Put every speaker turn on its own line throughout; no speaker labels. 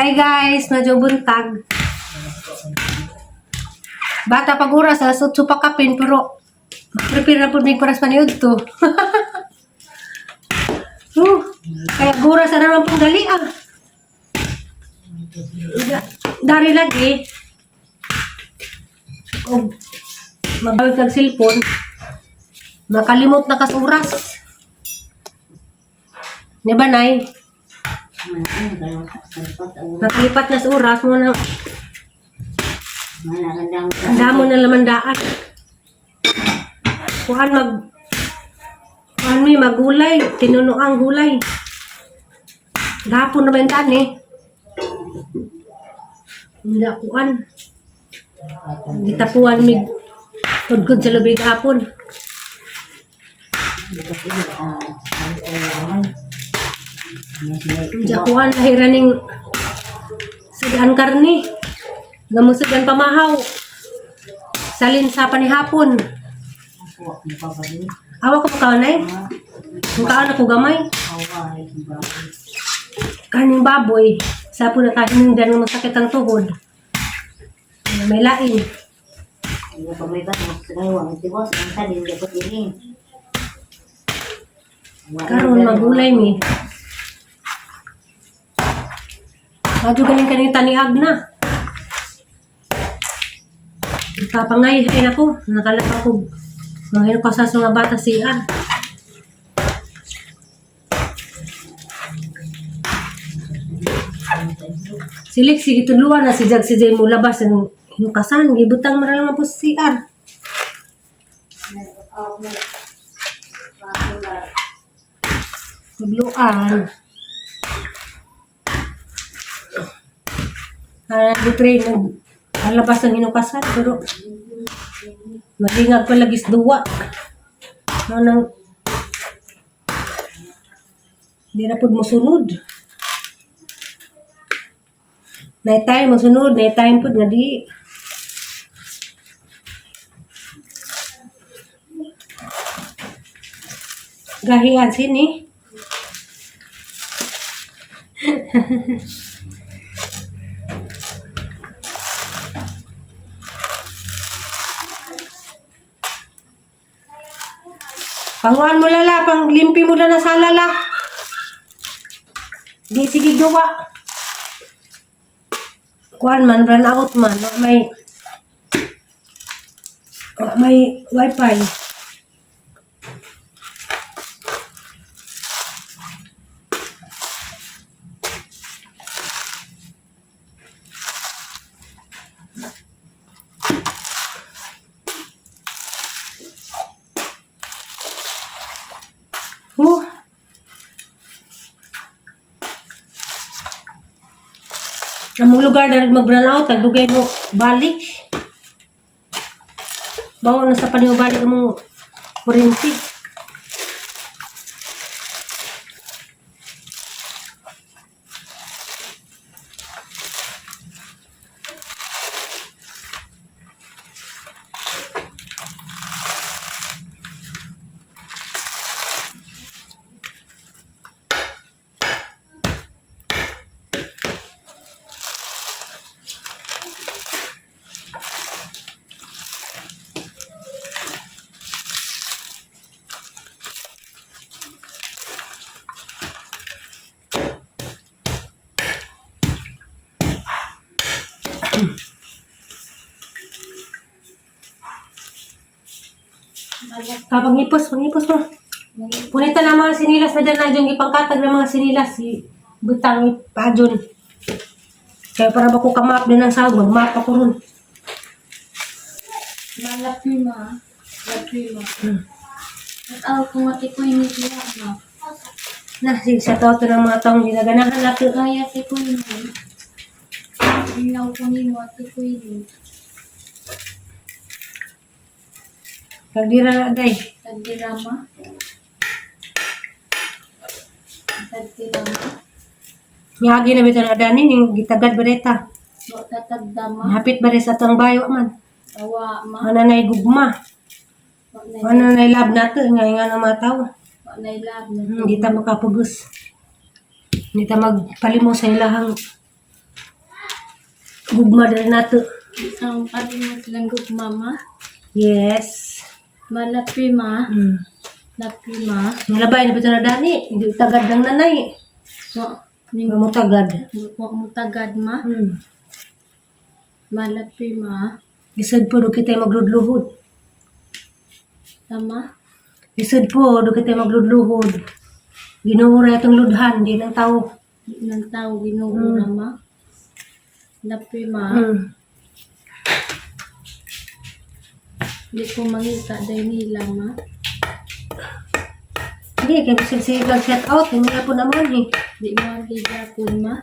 Hi guys, medyo buntag. Bata pag oras, alas 8 pa kapin, pero prepare na po mig para sa paniud to. Kaya gura sa naman pong dali ah. Dari lagi. Og mabawag kag cellphone. Makalimot na kas oras. Di ba, Nay? Nakalipat na sa oras mo na ang damo na lamandaan. Kuan mag kuan mi magulay, tinuno ang gulay. Gapon na ba yung daan eh? Hindi kuan. Gitapuan mig kudkod sa lubig hapon. Hindi kuan lahiraning sudan karni. Gamusudan pamahaw. Salin sa panihapon. Awa ko pa nay. Kung kaon ako gamay. Kaning baboy. Sapo na tayo ng dan masakit ang tuhod. May lain. Karon magulay mi. Madyo galing kaning taniag na. Papangay ay ako, nakalap ako. Mga ko sa mga bata siya. Silik sige tudluan na si Jag si Jay mo labas ang hinukasan gibutang man lang po sa CR. Tudluan. Ah, di train nag alabas ang hinukasan pero malingag pa lagi sa duwa. Ano nang di na pud mosunod. Night time mosunod, night time pud nga di. Gahian sini. Panguan mo lala, pang limpi mo na na sa lala. Di sige gawa. Kuan man, run out man, wa may wifi. Oh. Among lugar na mag-run out, tagdugay mo balik. Bawa na sa panibalik mo kuryente. Kapag ngipos, pangipos mo. Punitan na mga sinilas na dyan na dyan, ipangkatag na mga sinilas, si butang ipadyon. Kaya para ba ko kamap din ang sahog, magmap ako ron.
Malapima. Lapima. At ako kung ati ko ini siya ma.
Na, sige, sa tao to ng mga taong ginaganahan natin.
Kaya ati ko ini. Inaw ko nimo ati ko ini.
Pagdira na day.
Tagdirama. Tagdirama.
Ngagi na bitaw na dani, ning gitagad ba deta.
Wa tatagdama.
Hapit ba sa atong bayo man.
Awa ma.
Ana nay gugma.
Wa nay
Ana nay love nato nga nga ng mga tao.
wa nay love na.
Hindi ta makapugos. Hindi ta magpalimo sa ilahang Gugma diri nato.
Ang palimot lang gugma, ma.
Yes.
Malapi, ma. Lapi, ma.
Nalabay na ba ito na dani? Hindi tagad ng nanay.
Wa,
Hindi
ning,
mo tagad.
wa mo tagad, ma. Malapi, ma.
Lisod po, do kita magludluhod.
Tama?
Lisod po, do kita magludluhod. Ginoo ra itong ludhan, di ng tao.
Di ng tao Ginoo ra, ma. Lapi, ma. Di ko mangita dahil nila, ma.
Hindi, kaya gusto siya shout out. Hindi nga po naman eh.
Di mo gigapon, ma.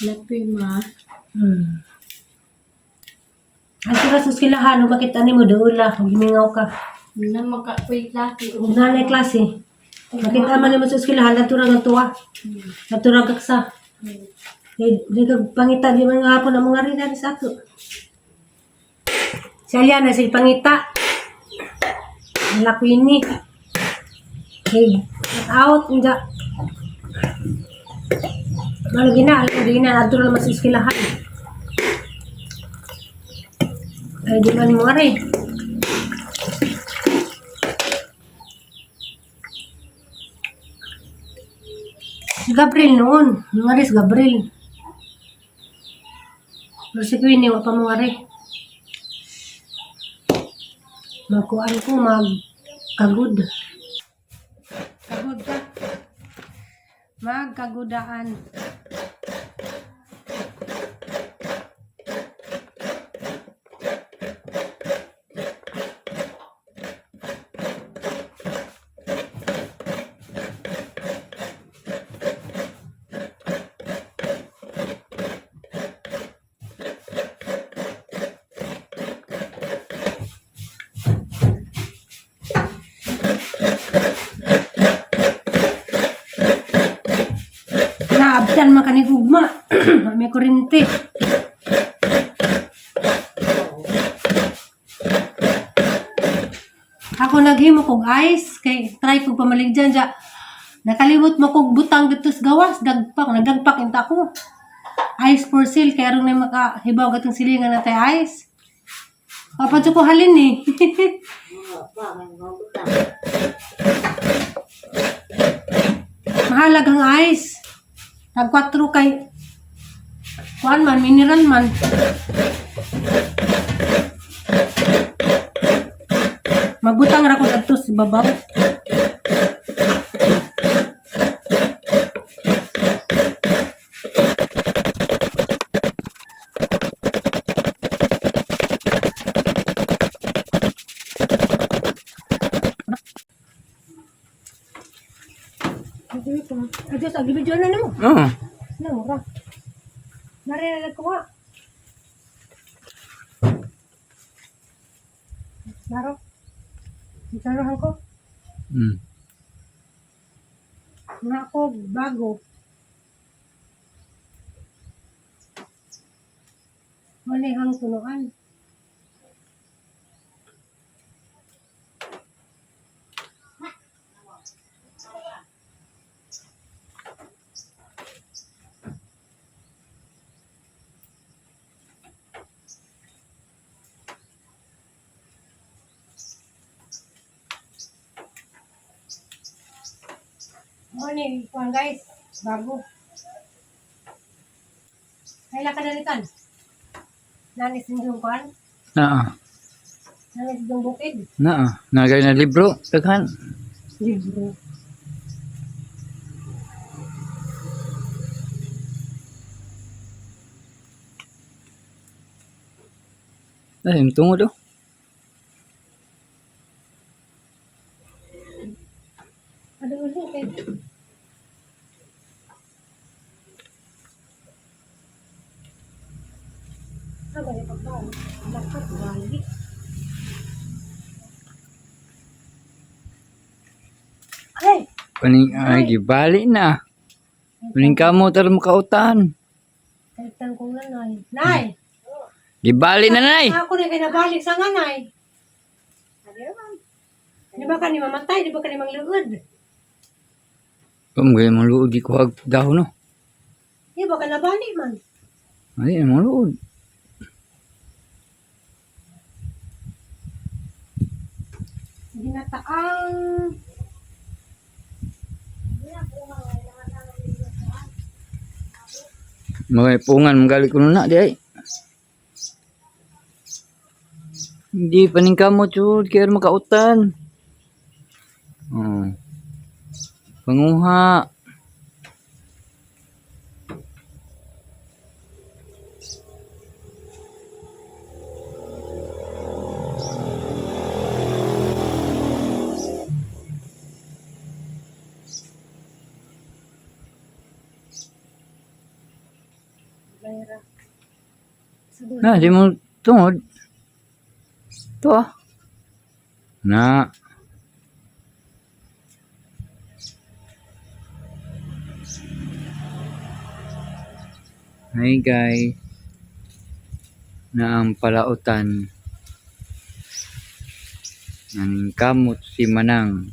Lapi, ma.
Ang sila sa skilahan, bakit ani mo doula, gimingaw ka.
Na makapoy laki.
Ug nanay klase. Makita man nimo sa skilahan, naturang ang tuwa. Naturang kaksa. Di, di ka pangita, di man nga hapon ang mga rin sa ato. Si Aliana, si pangita. Malakwini. Hey, out, hindi. Malagi na, alam mo na, adto naman sa skilahan. Ay, di man mo rin. Si Gabriel noon. Mga rin si Gabriel. Pero si Queenie, wa pa mga rin. Magkuan ko, magkagod. Kagod ka. Magkagudaan. Naabtan man kanig ugma. May kurente. Ako naghimo kog ice kay try kog pamaligjan ja. Nakalimot mo kog butang dito sa gawas, dagpak, nagdagpak inta ko. Ice for sale kay aron na makahibaw gatong silingan na tay ice. Papadyo ko halin eh. Mahalag ang ice. Tag 4 kay kuan man, mineral man. Magbutang ra ko adto sa babaw. Adiyos, agibidyo na nimo.
Oo.
Na mura. Nari na nagkuha. Laro. Isarohan ko. Nga ako bago. Wala ang tunuan. Morning, kuan guys. Bago. Kaila ka dalitan. Nanis yung kuan.
Naa.
Nanis yung bukid.
Naa. Nagay na libro. Daghan.
Libro.
Ay, yung tungod oh.
Ano ulit eh? Ano ba yung pagbaon? Lakat, balik. Ay!
Paning, ay, gibali na. Paning kamo tara makautan.
Kalitan kong nanay. Nay!
Gibali na nay.
Ako na kayo nabalik sa nanay. Di ba ka ni mamatay? Di ba ka ni mangluod?
Gaya mga luod, di ko hag dahon no.
Di ba kalabali man?
Ay, ang mga luod.
Ginataang
Mga ipungan, magalit ko na di ay. Hindi, paningkamot yun. Kaya makautan. Oh. Panguha.
Bayra. Sa dulo.
Na, di mo tungod. Ito ah. Na. Hi guys. Na ang palautan. Naningkamot si Manang.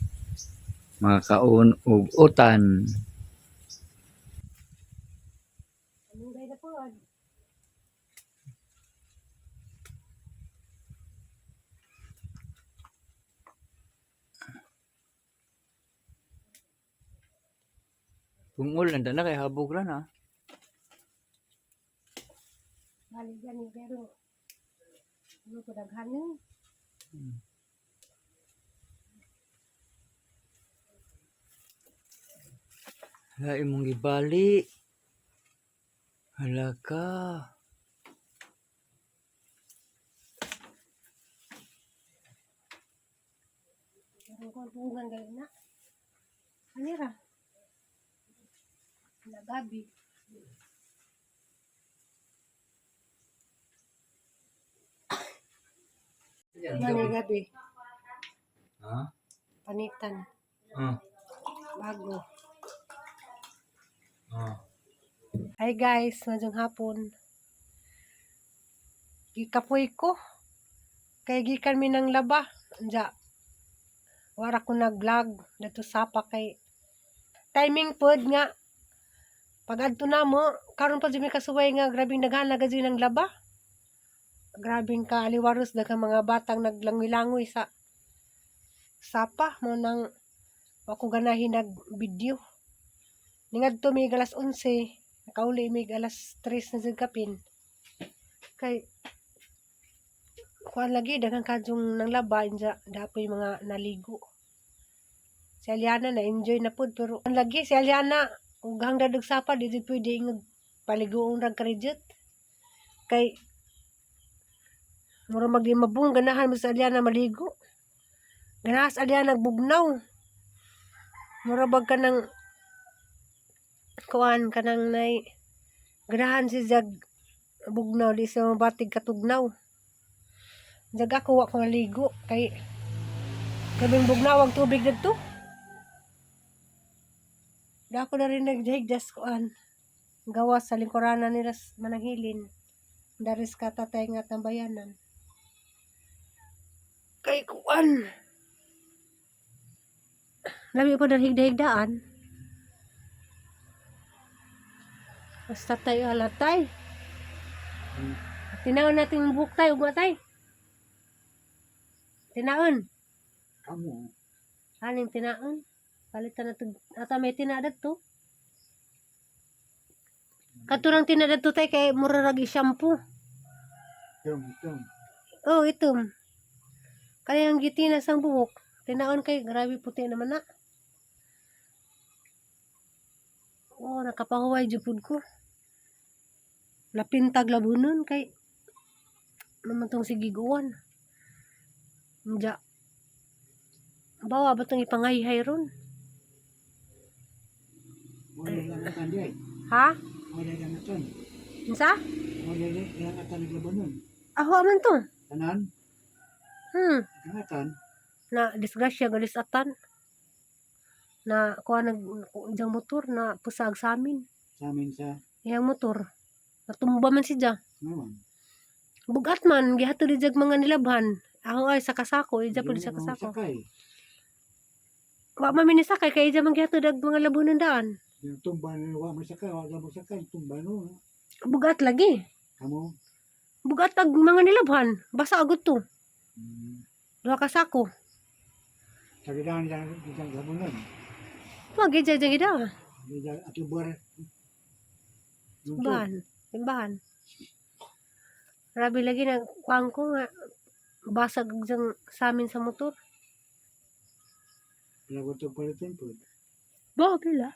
Makakaon og utan.
Anong gay na po?
Tungol nanda na kay habog ra na.
Bali gani pero ano ko daghan yun.
Hala imong gibali. Hala ka.
Pero ko tungan gay na. Anira. Nagabi. Ano gabi?
Ha?
Panitan.
Ah.
Bago.
Ah.
Hi guys, maayong hapon. Gikapoy ko. Kay gikan mi ng laba. Anja. Wara ko nag-vlog dito sapa kay timing pod nga pag adto na mo karon pa jud mi kasuway nga grabing daghan na gajud ng laba. Grabing kaaliwaros daghang mga batang naglangoy-langoy sa sapa mo nang wa ko ganahin nag video. Ningadto mi alas 11, nakauli mi alas 3 na jud kapin. Kay kuan lagi daghang kadyong nang laba inja dapoy mga naligo. Si Aliana na enjoy na pud pero ang lagi si Aliana ug hangdad og sapa di jud pwede ingog paliguon ra karijot. Kay mura magdi mabung ganahan mo sa Aliana maligo. Ganahan sa Aliana bugnaw. Mura bag ka ng kuan kanang nay ganahan si Jag bugnaw di siya mabatig katugnaw. Jag ako wa ko naligo kay grabing bugnaw ang tubig didto. Da ako na rin nagdahigdas kuan. Gawas sa lingkuranan nila mananghilin. Daris ka tatay nga tambayanan. Kay kuan. Lami po na higda-higdaan. Basta tayo halatay. Tinaon natin yung buhok tayo, ugma tay. Tinaon.
Kamo.
Aning tinaon. Palitan na to. Ata may tinadad to. Katurang tinadad to tay kay mura ragi shampoo.
Tum, tum.
Oh, itom. Kaya ang gitina sang buhok. Tinaon kay grabe puti naman na. Oh, nakapahuway jud ko. Napintag labunon kay naman tong sigiguan. Nja. Bawa ba tong ipangayhay ron?
Wala lang atan di ay.
Ha?
Wala lang atan.
Unsa?
Wala lang atan naglabanon.
Aho man to.
Tanan, atan.
Na disgrasya galis atan. Na kuha nag iyang motor na pusag sa amin.
Sa amin sa
Iyang motor. Natumba man siya.
ngawan.
Bugat man gihatod di jag mga nilabhan. Ako ay sa kasako, ija pud sa kasako.
Sakay.
Wa man minisakay kay dyan manggihatod ang mga labunan daan.
Yung tumba na wa masakay, wa ka masakay, tumba no.
Bugat lagi.
Kamo.
Bugat ag mga nilabhan. Basa agad to. Duha ka sako.
Sagidan dyan dyan labunan.
Wag dyan dyan gida.
Dyan atubar.
Simbahan. Simbahan. Grabe lagi na kuang ko nga basag dyan sa amin sa motor.
Pinagutok palitin po.
Ba, pila?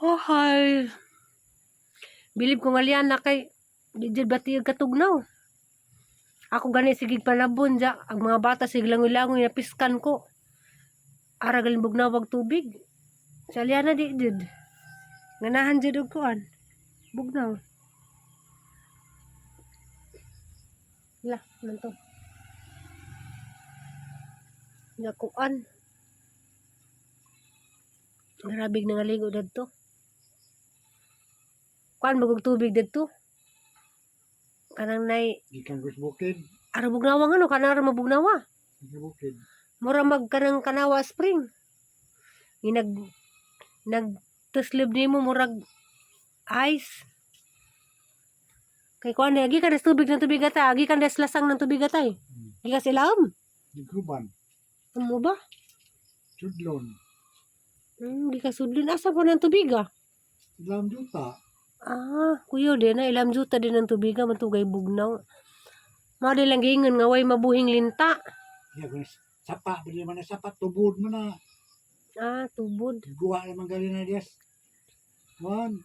Oh, hi. Bilib ko nga liyan na kay di jud bati ang katugnaw. Ako gani sige panabon ja ang mga bata sige langoy-langoy napiskan ko. Ara galing bugnawag tubig. Sa liyan na di jud. Ganahan jud og kuan. Bugnaw. La, man to. Nakuan. Grabe na nga ligo dadto. Kuan bagog tubig dadto. Kanang nay
Gikan ko sa bukid.
ara bugnawa nga no kanang ara mabugnawa.
Sa bukid.
Mura mag kanang kanawa spring. Ni nag nag tuslob nimo murag ice. Kay kuan agi kan tubig ng tubig ata, agi kan des lasang ng tubig atay. Gi ka sila.
Nagruban.
Amo ba?
Sudlon.
Di ka sudlon asa pa ng tubig ah.
Ilam juta.
Ah, kuyo din na ilam juta din ang tubig ah, matugay bugnaw. Mao di lang giingon nga way mabuhing linta.
Ya, kung sapa, bili man na sapa, tubod mo na.
Ah, tubod.
Guwa naman gali na diyas. One.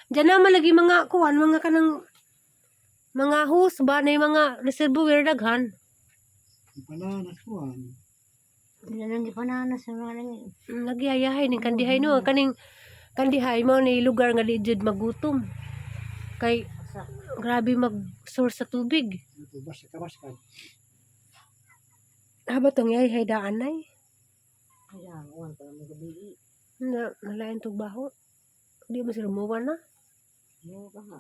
Diyan naman lagi mga kuan, mga kanang mga hose ba na yung mga reservoir daghan.
Pananas kuan.
Wala nang gipananas sa mga nang
Lagi hayahay ning kandihay no, kaning kandihay mao ni lugar nga di jud magutom. Kay
sa
grabe mag source sa tubig.
Ito basta ka basta.
Haba tong yahay daan ay.
kaya uwan pa mo gabi.
Na nalain tog baho. Di mo sila muwa na.
Mo ka ha.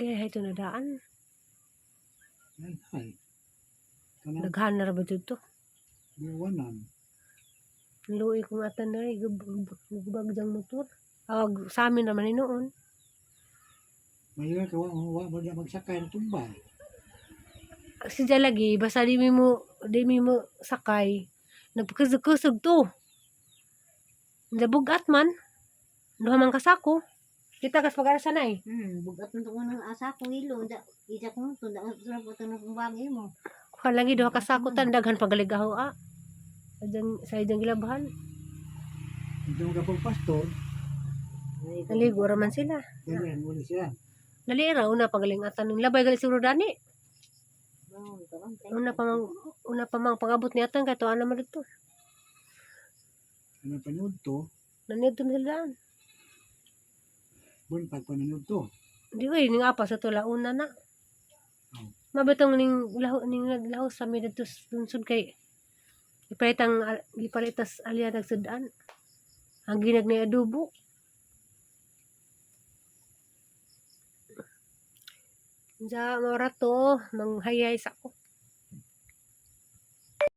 Ay hay to na daan.
Yan ay. Kanang
Daghan na ra ba jud to?
biwanan.
Luoy kong atan na gubag diyang motor. Ag sa amin naman ni noon.
Mayon ka wa wa mo na magsakay na tumba.
Si lagi basta di mi mo sakay. Nagpakusog-kusog to. Nabugat man. Duha man kasako. Kita kas pag-arasa na eh.
Bugat mo tong unang asa ko ilo, da ija ko to da sa po to ng bagay mo.
Kuha lagi duha kasako tan daghan pagaligaho ah. Sa diyang sa diyang gilabahan.
Ito ka pag pastor,
Naligo ra man sila.
dali ang uli sila.
Dali ra una pagalingatan ng labay gali siguro dani. Una pa mang pag-abot ni atan kay tuwa naman dito.
Ano panood to?
Naniadto man sila daan.
Bun pag panood to.
Di ko ning apa sa tula una na.
Oh.
Mabitong ning laho ning naglaho sa mi didto sa lungsod kay gipalitas alya nagsudan. Ang ginag ni adobo. Diya mora to manghayay sa ko.